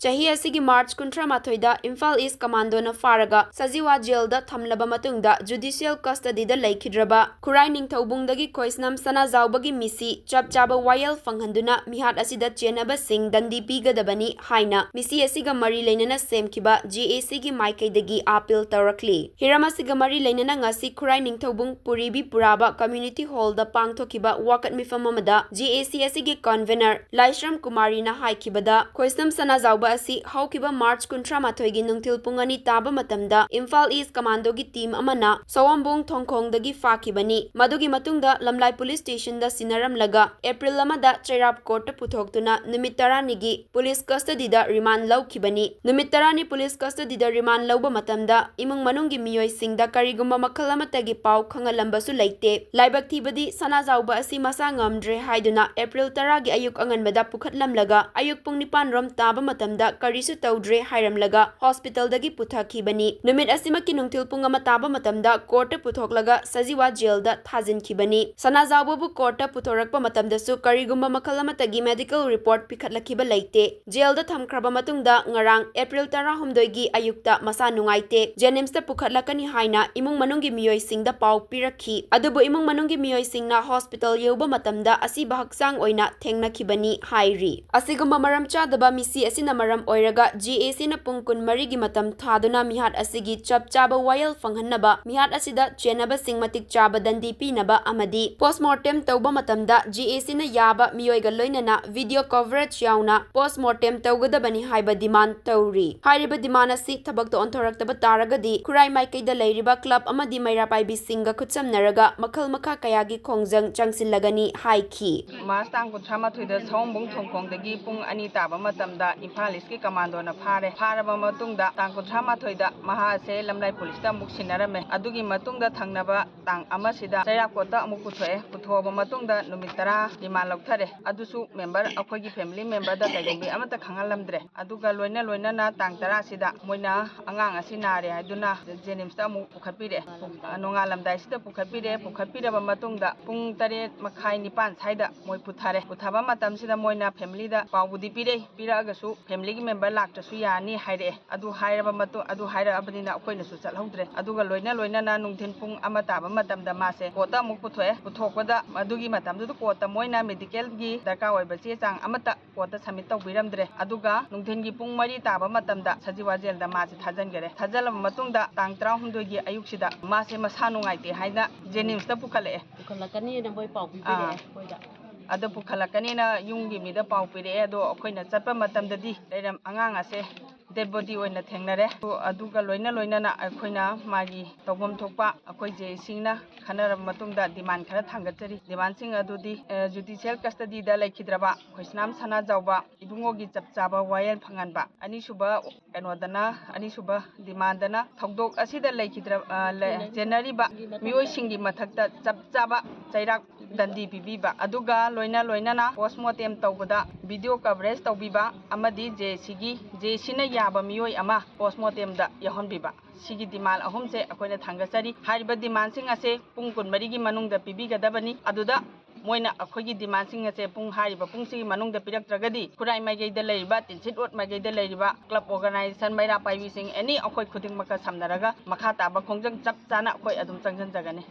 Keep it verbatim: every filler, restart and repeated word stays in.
ꯆꯍꯤ ꯑꯁꯤꯒꯤ ꯃꯥꯔꯆ ꯀꯨꯟꯊ꯭ꯔꯥ ꯃꯥꯊꯣꯏꯗ ꯏꯝꯐꯥꯜ ꯏꯁ ꯀꯃꯥꯟꯗꯣꯅ ꯐꯥꯔꯒ ꯁꯖꯤꯋꯥ ꯖꯦꯜꯗ ꯊꯝꯂꯕ ꯃꯇꯨꯡꯗ ꯖꯨꯗꯤꯁꯤꯌꯦꯜ ꯀꯁꯇꯗꯤꯗ ꯂꯩꯈꯤꯗ꯭ꯔꯕ ꯈꯨꯔꯥꯏ ꯅꯤꯡꯊꯧꯕꯨꯡꯗꯒꯤ ꯈꯣꯏꯁꯅꯝ ꯁꯅꯥꯖꯥꯎꯕꯒꯤ ꯃꯤꯁꯤ ꯆꯞ ꯆꯥꯕ ꯋꯥꯌꯦꯜ ꯐꯪꯍꯟꯗꯨꯅ ꯃꯤꯍꯥꯠ ꯑꯁꯤꯗ ꯆꯦꯟꯅꯕꯁꯤꯡ ꯗꯟꯗꯤ ꯄꯤꯒꯗꯕꯅꯤ ꯍꯥꯏꯅ ꯃꯤꯁꯤ ꯑꯁꯤꯒ ꯃꯔꯤ ꯂꯩꯅꯅ ꯁꯦꯝꯈꯤꯕ ꯖꯦ ꯑꯦ ꯁꯤꯒꯤ ꯃꯥꯏꯀꯩꯗꯒꯤ ꯑꯥꯄꯤꯜ ꯇꯧꯔꯛꯂꯤ꯫ ꯍꯤꯔꯝ ꯑꯁꯤꯒ ꯃꯔꯤ ꯂꯩꯅꯅ ꯉꯁꯤ ꯈꯨꯔꯥꯏ ꯅꯤꯡꯊꯧꯕꯨꯡ ꯄꯨꯔꯤꯕꯤ ꯄꯨꯔꯥꯕ ꯀꯝꯃ꯭ꯌꯨꯅꯤꯇꯤ ꯍꯣꯜꯗ ꯄꯥꯡꯊꯣꯛꯈꯤꯕ ꯋꯥꯀꯠ ꯃꯤꯐꯝ ꯑꯃꯗ ꯖꯦ ꯑꯦ ꯁꯤ ꯑꯁꯤꯒꯤ ꯀꯟꯚꯦꯅꯔ ꯂꯥꯏꯁ꯭ꯔꯝ ꯀꯨꯃꯥꯔꯤꯅ ꯍꯥꯏꯈꯤꯕꯗ, ꯈꯣꯏꯁꯅꯝ ꯁꯅꯥꯖꯥꯎꯕ ꯑꯁꯤ ꯍꯧꯈꯤꯕ ꯃꯥꯔꯆ ꯀꯨꯟꯊ꯭ꯔꯥ ꯃꯥꯊꯣꯏꯒꯤ ꯅꯨꯡꯊꯤꯜ ꯄꯨꯡ ꯑꯅꯤ ꯇꯥꯕ ꯃꯇꯝꯗ ꯏꯝꯐꯥꯜ ꯏꯁ ꯀꯃꯥꯟꯗꯣꯒꯤ ꯇꯤꯝ ꯑꯃꯅ ꯁꯑꯣꯝꯕꯨꯡ ꯊꯣꯡꯈꯣꯡꯗꯒꯤ ꯐꯥꯈꯤꯕꯅꯤ꯫ ꯃꯗꯨꯒꯤ ꯃꯇꯨꯡꯗ ꯂꯝꯂꯥꯏ ꯄꯨꯂꯤꯁ ꯁ꯭ꯇꯦꯁꯟꯗ ꯁꯤꯟꯅꯔꯝꯂꯒ ꯑꯦꯄ꯭ꯔꯤꯜ ꯑꯃꯗ ꯆꯩꯔꯥꯞ ꯀꯣꯔꯠꯇ ꯄꯨꯊꯣꯛꯇꯨꯅ ꯅꯨꯃꯤꯠ ꯇꯔꯥꯅꯤꯒꯤ ꯄꯨꯂꯤꯁ ꯀꯁꯇꯗꯤꯗ ꯔꯤꯃꯥꯟ ꯂꯧꯈꯤꯕꯅꯤ꯫ ꯅꯨꯃꯤꯠ ꯇꯔꯥꯅꯤ ꯄꯨꯂꯤꯁ ꯀꯁꯇꯗꯤꯗ ꯔꯤꯃꯥꯟ ꯂꯧꯕ ꯃꯇꯝꯗ ꯏꯃꯨꯡ ꯃꯅꯨꯡꯒꯤ ꯃꯤꯑꯣꯏꯁꯤꯡꯗ ꯀꯔꯤꯒꯨꯝꯕ ꯃꯈꯜ ꯑꯃꯠꯇꯒꯤ ꯄꯥꯎ ꯈꯪꯍꯜꯂꯝꯕꯁꯨ ꯂꯩꯇꯦ꯫ ꯂꯥꯏꯕꯛ ꯊꯤꯕꯗꯤ ꯁꯅꯥꯖꯥꯎꯕ ꯑꯁꯤ ꯃꯁꯥ ꯉꯝꯗ꯭ꯔꯦ ꯍꯥꯏꯗꯨꯅ ꯑꯦꯄ꯭ꯔꯤꯜ ꯇꯔꯥꯒꯤ ꯑꯌꯨꯛ ꯑꯉꯟꯕꯗ ꯄꯨꯈꯠꯂꯝꯂꯒ ꯑꯌꯨꯛ ꯄꯨꯡ ꯅꯤꯄꯥꯟ ꯔꯣꯝ ꯇꯥꯕ ꯃꯇꯝꯗ ꯀꯔꯤꯁꯨ ꯇꯧꯗ꯭ꯔꯦ ꯍꯥꯏꯔꯝꯂꯒ ꯍꯣꯁꯄꯤꯇꯥꯜꯗꯒꯤ ꯄꯨꯊꯈꯤꯕꯅꯤ꯫ ꯅꯨꯃꯤꯠ ꯑꯁꯤꯃꯛꯀꯤ ꯅꯨꯡꯊꯤꯜ ꯄꯨꯡ ꯑꯃ ꯇꯥꯕ ꯃꯇꯝꯗ ꯀꯣꯔꯠꯇ ꯄꯨꯊꯣꯛꯂꯒ ꯁꯖꯤꯋꯥ ꯖꯦꯜꯗ ꯊꯥꯖꯤꯟꯈꯤꯕꯅꯤ꯫ ꯁꯅꯥꯖꯥꯎꯕꯕꯨ ꯀꯣꯔꯠꯇ ꯄꯨꯊꯣꯔꯛꯄ ꯃꯇꯝꯗꯁꯨ ꯀꯔꯤꯒꯨꯝꯕ ꯃꯈꯜ ꯑꯃꯠꯇꯒꯤ ꯃꯦꯗꯤꯀꯦꯜ ꯔꯤꯄꯣꯔꯠ ꯄꯤꯈꯠꯂꯛꯈꯤꯕ ꯂꯩꯇꯦ꯫ ꯖꯦꯜꯗ ꯊꯝꯈ꯭ꯔꯕ ꯃꯇꯨꯡꯗ ꯉꯔꯥꯡ ꯑꯦꯄ꯭ꯔꯤꯜ ꯇꯔꯥꯍꯨꯝꯗꯣꯏꯒꯤ ꯑꯌꯨꯛꯇ ꯃꯁꯥ ꯅꯨꯡꯉꯥꯏꯇꯦ, ꯖꯦꯅꯤꯝꯁꯇ ꯄꯨꯈꯠꯂꯛꯀꯅꯤ ꯍꯥꯏꯅ ꯏꯃꯨꯡ ꯃꯅꯨꯡꯒꯤ ꯃꯤꯑꯣꯏꯁꯤꯡꯗ ꯄꯥꯎ ꯄꯤꯔꯛꯈꯤ꯫ ꯑꯗꯨꯕꯨ ꯏꯃꯨꯡ ꯃꯅꯨꯡꯒꯤ ꯃꯤꯑꯣꯏꯁꯤꯡꯅ ꯍꯣꯁꯄꯤꯇꯥꯜ ꯌꯧꯕ ꯃꯇꯝꯗ ꯑꯁꯤꯕ ꯍꯛꯆꯥꯡ ꯑꯣꯏꯅ ꯊꯦꯡꯅꯈꯤꯕꯅꯤ ꯍꯥꯏꯔꯤ꯫ ꯑꯁꯤꯒꯨꯝꯕ ꯃꯔꯝ ꯆꯥꯗꯕ ꯃꯤꯁꯤ ꯑꯁꯤꯅ ꯃꯔꯝ ꯑꯣꯏꯔꯒ ꯖꯦ ꯑꯦ ꯁꯤꯅ ꯄꯨꯡ ꯀꯨꯟꯃꯔꯤꯒꯤ ꯃꯇꯝ ꯊꯥꯗꯨꯅ ꯃꯤꯍꯥꯠ ꯑꯁꯤꯒꯤ ꯆꯞ ꯆꯥꯕ ꯋꯥꯌꯦꯜ ꯐꯪꯍꯟꯅꯕ, ꯃꯤꯍꯥꯠ ꯑꯁꯤꯗ ꯆꯦꯟꯅꯕꯁꯤꯡ ꯃꯇꯤꯛ ꯆꯥꯕ ꯗꯟꯗꯤ ꯄꯤꯅꯕ ꯑꯃꯗꯤ ꯄꯣꯁꯃꯣꯔꯇꯦꯝ ꯇꯧꯕ ꯃꯇꯝꯗ ꯖꯦ ꯑꯦ ꯁꯤꯅ ꯌꯥꯕ ꯃꯤꯑꯣꯏꯒ ꯂꯣꯏꯅꯅ ꯚꯤꯗꯤꯑꯣ ꯀꯣꯚꯔꯦꯖ ꯌꯥꯎꯅ ꯄꯣꯁꯃꯣꯔꯇꯦꯝ ꯇꯧꯒꯗꯕꯅꯤ ꯍꯥꯏꯕ ꯗꯤꯃꯥꯟ ꯇꯧꯔꯤ꯫ ꯍꯥꯏꯔꯤꯕ ꯗꯤꯃꯥꯟ ꯑꯁꯤ ꯊꯕꯛꯇ ꯑꯣꯟꯊꯣꯔꯛꯇꯕ ꯇꯥꯔꯒꯗꯤ ꯈꯨꯔꯥꯏ ꯃꯥꯏꯀꯩꯗ ꯂꯩꯔꯤꯕ ꯀ꯭ꯂꯕ ꯑꯃꯗꯤ ꯃꯩꯔꯥ ꯄꯥꯏꯕꯤꯁꯤꯡꯒ ꯈꯨꯠꯁꯝꯅꯔꯒ ꯃꯈꯜ ꯃꯈꯥ ꯀꯌꯥꯒꯤ ꯈꯣꯡꯖꯪ ꯆꯪꯁꯤꯜꯂꯒꯅꯤ ꯍꯥꯏꯈꯤ꯫ ꯃꯥꯔꯆ ꯇꯥꯡ ꯀꯨꯟꯊ꯭ꯔꯥ ꯃꯥꯊꯣꯏꯗ ꯁꯑꯣꯝꯕꯨꯡ ꯊꯣꯡꯈꯣꯡꯗꯒꯤ ꯄꯨꯡ ꯑꯅꯤ ꯇꯥꯕ ꯃꯇꯝꯗ ꯏꯝꯐꯥꯜ ꯏꯁꯀꯤ ꯀꯃꯥꯟꯗꯣꯅ ꯐꯥꯔꯦ꯫ ꯐꯥꯔꯕ ꯃꯇꯨꯡꯗ ꯇꯥꯡ ꯀꯨꯟꯊ꯭ꯔꯥ ꯃꯥꯊꯣꯏꯗ ꯃꯍꯥꯛ ꯑꯁꯦ ꯂꯝꯂꯥꯏ ꯄꯨꯂꯤꯁꯇ ꯑꯃꯨꯛ ꯁꯤꯟꯅꯔꯝꯃꯦ꯫ ꯑꯗꯨꯒꯤ ꯃꯇꯨꯡꯗ ꯊꯪꯅꯕ ꯇꯥꯡ ꯑꯃꯁꯤꯗ ꯆꯩꯔꯥꯛꯀꯣꯠꯇ ꯑꯃꯨꯛ ꯄꯨꯊꯣꯛꯑꯦ꯫ ꯄꯨꯊꯣꯛꯑꯕ ꯃꯇꯨꯡꯗ ꯅꯨꯃꯤꯠ ꯇꯔꯥ ꯔꯤꯃꯥꯟ ꯂꯧꯊꯔꯦ꯫ ꯑꯗꯨꯁꯨ ꯃꯦꯝꯕꯔ, ꯑꯩꯈꯣꯏꯒꯤ ꯐꯦꯃꯤꯂꯤ ꯃꯦꯝꯕꯔꯗ ꯀꯩꯒꯨꯝꯕꯤ ꯑꯃꯠꯇ ꯈꯪꯍꯜꯂꯝꯗ꯭ꯔꯦ꯫ ꯑꯗꯨꯒ ꯂꯣꯏꯅ ꯂꯣꯏꯅꯅ ꯇꯥꯡ ꯇꯔꯥꯁꯤꯗ ꯃꯣꯏꯅ ꯑꯉꯥꯡ ꯑꯁꯤ ꯅꯥꯔꯦ ꯍꯥꯏꯗꯨꯅ ꯖꯦꯅꯤꯝꯁꯇ ꯑꯃꯨꯛ ꯄꯨꯈꯠꯄꯤꯔꯦ꯫ ꯅꯣꯡꯉꯥꯜꯂꯝꯗꯥꯏꯁꯤꯗ ꯄꯨꯈꯠꯄꯤꯔꯦ꯫ ꯄꯨꯈꯠꯄꯤꯔꯕ ꯃꯇꯨꯡꯗ ꯄꯨꯡ ꯇꯔꯦꯠ ꯃꯈꯥꯏ, ꯅꯤꯄꯥꯟ ꯁ꯭ꯋꯥꯏꯗ ꯃꯣꯏ ꯄꯨꯊꯔꯦ꯫ ꯄꯨꯊꯕ ꯃꯇꯝꯁꯤꯗ ꯃꯣꯏꯅ ꯐꯦꯃꯤꯂꯤꯗ ꯄꯥꯎꯕꯨꯗꯤ ꯄꯤꯔꯛꯏ, ꯄꯤꯔꯛꯑꯒꯁꯨ ꯐꯦꯃꯤꯂꯤ ꯀꯃꯤꯇꯤꯒꯤ ꯃꯦꯝꯕꯔ ꯂꯥꯛꯇ꯭ꯔꯁꯨ ꯌꯥꯅꯤ ꯍꯥꯏꯔꯛꯑꯦ꯫ ꯑꯗꯨ ꯍꯥꯏꯔꯕ ꯃꯇꯨꯡ, ꯑꯗꯨ ꯍꯥꯏꯔꯛꯑꯕꯅꯤꯅ ꯑꯩꯈꯣꯏꯅꯁꯨ ꯆꯠꯍꯧꯗ꯭ꯔꯦ꯫ ꯑꯗꯨꯒ ꯂꯣꯏꯅ ꯂꯣꯏꯅꯅ ꯅꯨꯡꯊꯤꯜ ꯄꯨꯡ ꯑꯃ ꯇꯥꯕ ꯃꯇꯝꯗ ꯃꯥꯁꯦ ꯀꯣꯔꯠꯇ ꯑꯃꯨꯛ ꯄꯨꯊꯣꯛꯑꯦ꯫ ꯄꯨꯊꯣꯛꯄꯗ ꯑꯗꯨꯒꯤ ꯃꯇꯝꯗꯨꯗ ꯀꯣꯔꯠꯇ ꯃꯣꯏꯅ ꯃꯦꯗꯤꯀꯦꯜꯒꯤ ꯗꯔꯀꯥꯔ ꯑꯣꯏꯕ ꯆꯦ ꯆꯥꯡ ꯑꯃꯠꯇ ꯀꯣꯔꯠꯇ ꯁꯕꯃꯤꯠ ꯇꯧꯕꯤꯔꯝꯗ꯭ꯔꯦ꯫ ꯑꯗꯨꯒ ꯅꯨꯡꯊꯤꯜꯒꯤ ꯄꯨꯡ ꯃꯔꯤ ꯇꯥꯕ ꯃꯇꯝꯗ ꯁꯖꯤꯋꯥ ꯖꯦꯜꯗ ꯃꯥꯁꯦ ꯊꯥꯖꯤꯟꯈꯔꯦ꯫ ꯊꯥꯖꯤꯜꯂꯕ ꯃꯇꯨꯡꯗ ꯇꯥꯡ ꯇꯔꯥꯍꯨꯝꯗꯣꯏꯒꯤ ꯑꯌꯨꯛꯁꯤꯗ ꯃꯥꯁꯦ ꯃꯁꯥ ꯅꯨꯡꯉꯥꯏꯇꯦ ꯍꯥꯏꯅ ꯖꯦꯅꯤꯝꯁꯇ ꯄꯨꯈꯠꯂꯛꯑꯦ꯫ ꯄꯨꯈꯠꯂꯛꯀꯅꯤꯅ ꯃꯣꯏ ꯄꯥꯎ ꯄꯤꯕꯤꯔꯛꯑꯦ ꯑꯩꯈꯣꯏꯗ꯫ ꯑꯗ ꯄꯨꯈꯠꯂꯛꯀꯅꯤꯅ ꯌꯨꯝꯒꯤ ꯃꯤꯗ ꯄꯥꯎ ꯄꯤꯔꯛꯑꯦ꯫ ꯑꯗꯣ ꯑꯩꯈꯣꯏꯅ ꯆꯠꯄ ꯃꯇꯝꯗꯗꯤ ꯂꯩꯔꯝ ꯑꯉꯥꯡ ꯑꯁꯦ ꯗꯦꯗ ꯕꯣꯗꯤ ꯑꯣꯏꯅ ꯊꯦꯡꯅꯔꯦ꯫ ꯑꯗꯨꯒ ꯂꯣꯏꯅ ꯂꯣꯏꯅꯅ ꯑꯩꯈꯣꯏꯅ ꯃꯥꯒꯤ ꯇꯧꯐꯝ ꯊꯣꯛꯄ ꯑꯩꯈꯣꯏ ꯖꯦ ꯁꯤꯅ ꯈꯟꯅꯔꯕ ꯃꯇꯨꯡꯗ ꯗꯤꯃꯥꯟ ꯈꯔ ꯊꯥꯡꯒꯠꯆꯔꯤ꯫ ꯗꯤꯃꯥꯟꯁꯤꯡ ꯑꯗꯨꯗꯤ, ꯑ, ꯖꯨꯗꯤꯁꯤꯌꯦꯜ ꯀꯁꯇꯗꯤꯗ ꯂꯩꯈꯤꯗ꯭ꯔꯕ ꯈꯣꯏꯁꯅꯥꯝ ꯁꯅꯥꯖꯥꯎꯕ ꯏꯕꯨꯡꯉꯣꯒꯤ ꯆꯞ ꯆꯥꯕ ꯋꯥꯌꯦꯜ ꯐꯪꯍꯟꯕ꯫ ꯑꯅꯤꯁꯨꯕ ꯀꯩꯅꯣꯗꯅ, ꯑꯅꯤꯁꯨꯕ ꯗꯤꯃꯥꯟꯗꯅ ꯊꯧꯗꯣꯛ ꯑꯁꯤꯗ ꯂꯩꯈꯤꯗ꯭ꯔ-, ꯑ, ꯂꯩ-, ꯆꯦꯟꯅꯔꯤꯕ ꯃꯤꯑꯣꯏꯁꯤꯡꯒꯤ ꯃꯊꯛꯇ ꯆꯞ ꯆꯥꯕ ꯆꯩꯔꯥꯛ ꯗꯟꯗꯤ ꯄꯤꯕꯤꯕ, ꯑꯗꯨꯒ ꯂꯣꯏꯅ ꯂꯣꯏꯅꯅ ꯄꯣꯁꯃꯣꯔꯇꯦꯝ ꯇꯧꯕꯗ ꯚꯤꯗꯤꯑꯣ ꯀꯚꯔꯦꯖ ꯇꯧꯕꯤꯕ ꯑꯃꯗꯤ ꯖꯦ ꯁꯤꯒꯤ, ꯖꯦ ꯁꯤꯅ ꯌꯥꯕ ꯃꯤꯑꯣꯏ ꯑꯃ ꯄꯣꯁꯃꯣꯔꯇꯦꯝꯗ ꯌꯥꯎꯍꯟꯕꯤꯕ꯫ ꯁꯤꯒꯤ ꯗꯤꯃꯥꯟ ꯑꯍꯨꯝꯁꯦ ꯑꯩꯈꯣꯏꯅ ꯊꯥꯡꯒꯠꯆꯔꯤ꯫ ꯍꯥꯏꯔꯤꯕ ꯗꯤꯃꯥꯟꯁꯤꯡ ꯑꯁꯦ ꯄꯨꯡ ꯀꯨꯟꯃꯔꯤꯒꯤ ꯃꯅꯨꯡꯗ ꯄꯤꯕꯤꯒꯗꯕꯅꯤ꯫ ꯑꯗꯨꯗ ꯃꯣꯏꯅ ꯑꯩꯈꯣꯏꯒꯤ ꯗꯤꯃꯥꯟꯁꯤꯡ ꯑꯁꯦ ꯄꯨꯡ, ꯍꯥꯏꯔꯤꯕ ꯄꯨꯡꯁꯤꯒꯤ ꯃꯅꯨꯡꯗ ꯄꯤꯔꯛꯇ꯭ꯔꯒꯗꯤ ꯈꯨꯔꯥꯏ ꯃꯥꯏꯀꯩꯗ ꯂꯩꯔꯤꯕ, ꯇꯤꯟꯁꯤꯠ ꯔꯣꯗ ꯃꯥꯏꯀꯩꯗ ꯂꯩꯔꯤꯕ ꯀ꯭ꯂꯕ ꯑꯣꯔꯒꯅꯥꯏꯖꯦꯁꯟ, ꯃꯩꯔꯥ ꯄꯥꯏꯕꯤꯁꯤꯡ, ꯑꯦꯅꯤ, ꯑꯩꯈꯣꯏ ꯈꯨꯗꯤꯡꯃꯛꯀ ꯁꯝꯅꯔꯒ ꯃꯈꯥ ꯇꯥꯕ ꯈꯣꯡꯖꯪ ꯆꯞ ꯆꯥꯅ ꯑꯩꯈꯣꯏ ꯑꯗꯨꯝ ꯆꯪꯁꯤꯟꯖꯒꯅꯤ꯫